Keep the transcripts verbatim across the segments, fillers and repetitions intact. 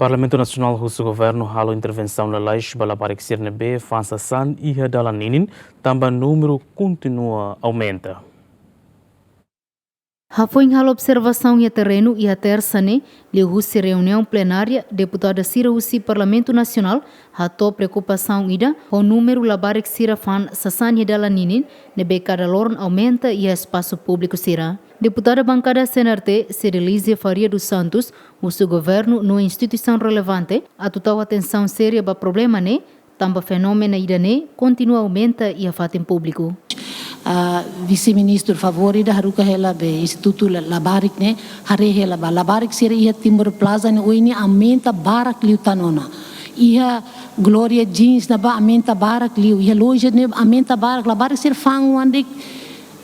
Parlamentu Nasionál husu governu halo intervensaun lalais ba labarik sira ne'ebé fa'an sasán iha dalan ninin, tanba númeru kontinua aumenta. Hafoin halo observasaun iha terrenu iha Tersa ne'e, liuhusi reuniaun plenária, deputada sira husi Parlamentu Nasionál hato'o preokupasaun ida ho númeru labarik sira fa'an sasán iha dalan ninin, ne'ebé kada loron aumenta iha espasu públiku sira. Deputada bankada C N R T, Cedelizia Faria dos Santos, husu governu no instituisaun relevante atu tau atensaun séria ba problema ne'e, tanba fenómenu ida-ne'e kontinua aumenta iha fatin públiku. Ah, Vise-Ministru, favór ida haruka hela be Institutu La-, Labarik ne'e, haree hela ba labarik sira iha Timor Plaza ne'e oin ne'e aumenta barak liu tan ona. Iha Gloria Jeans ne'ebá aumenta barak liu, iha loja ne'e aumenta barak, labarik sira fa'an oan de'it,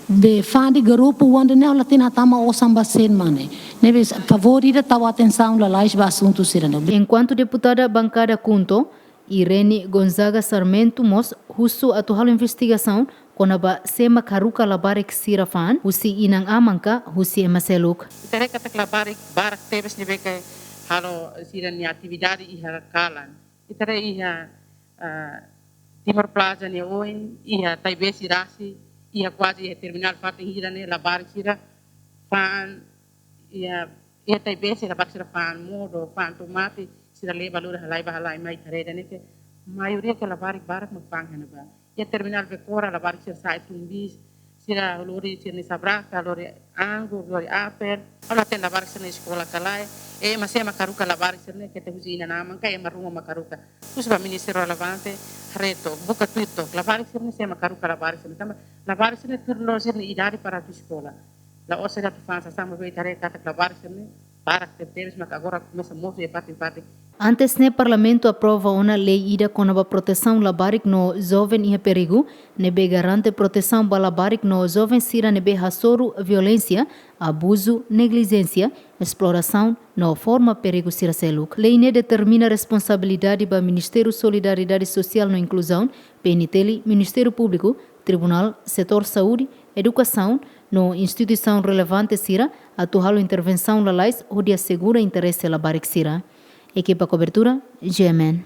be fa'an de'it garupa oan de'it ne'e, la hatene hatama osan ba sé mak ne'e. Ne'ebé favór ida tau atensaun lalais ba asuntu sira-ne'e. Enkuantu deputada bankada KHUNTO, Irene Gonzaga Sarmento mós husu atu halo investigasaun kona-ba sé mak haruka labarik sira fa'an, husi inan-aman ka husi ema seluk. Ita haree katak labarik barak tebes ne'ebé ke halo sira-nia atividade iha kalan. Ita haree iha, ah, Timor Plaza ne'e oin, iha Taibesi rasik, iha kuaze iha terminál fatin hira ne'e labarik sira fa'an, iha, iha Taibesi labarik sira fa'an modo, fa'an tomate, sira leba lori halai bá halai mai, ita haree ida-ne'e ke maioria ke labarik barak mak fa'an iha ne'ebá. Iha terminál Becora labarik sira sa'e tun bis, sira lori sira-nia sabraka, lori anggur, lori apel. Ha'u la hatene labarik sira-nia eskola ka lae, ema sé mak haruka labarik sira-ne'e, keta husi inan-aman ka ema ruma mak haruka. Husu ba ministériu relevante, haree took, buka tuir took, labarik sira-ne'e sé mak haruka labarik sira-ne'e, tanba labarik sira-ne'e tuir loos sira-nia idade para atu eskola. La'ós sira atu fa'an sasán, maibé ita haree katak labarik sira-ne'e barak tebetebes, maka agora komesa mosu iha fatin-fatin. Antes ne'e Parlamentu aprova ona lei ida kona-ba protesaun labarik no joven iha perigu, ne'ebé garante protesaun ba labarik no joven sira ne'ebé hasoru violénsia, abuzu, neglijénsia, esplorasaun no forma perigu sira seluk. Lei ne'e determina responsabilidade ba Ministériu Solidariedade Sosiál no Inkluzaun, P N T L, Ministériu Públiku, Tribunál, Setór Saúde, Edukasaun no instituisaun relevante sira atu halo intervensaun lalais hodi asegura interese labarik sira. Ekipa kobertura, G M N.